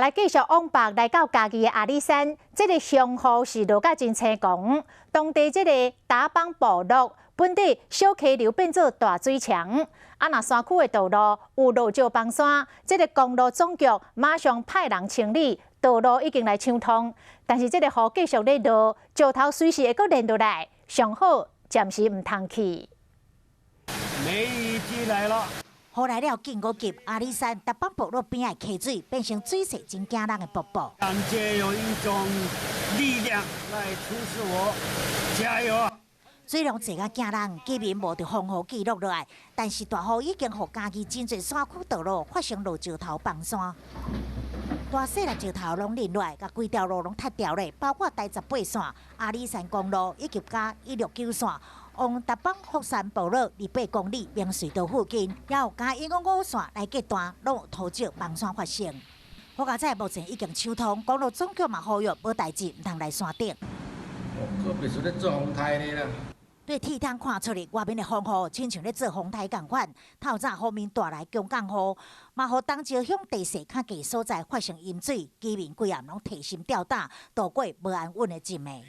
來繼續往北來到嘉義的阿里山，這个鄉雨是落甲真青狂。當地這个達邦部落本地小溪流變做大水牆。啊，若山區的道路有落石崩山，這个公路總局馬上派人清理，道路已經來暢通。但是這个雨繼續咧落，石頭隨時會閣連落來，上好暫時毋通去。梅雨季來了。雨來了緊閣急，阿里山達邦部落邊仔的溪水變成水勢真驚人的瀑布。感覺有一種力量來促使我加油啊！水量濟甲驚人，居民無佇風雨記錄落來，但是大雨已經予嘉義真濟山區道路發生落石頭崩山，大細粒石頭攏淋落來，共規條路攏塌掉咧，包括台18線、阿里山公路以及佮169線。往達邦福山部落28公里明隧道附近，也有嘉155線來隔段，攏有土石崩山發生。好佳哉目前已經暢通，公路總局嘛呼籲無代誌毋通來山頂。個別是咧做風颱呢啦。對鐵窗看出去，外面的風雨親像咧做風颱仝款。透早鋒面帶來強降雨，嘛予東石鄉地勢較低所在發生淹水，居民規暗攏提心吊膽，度過無安穩的一暝。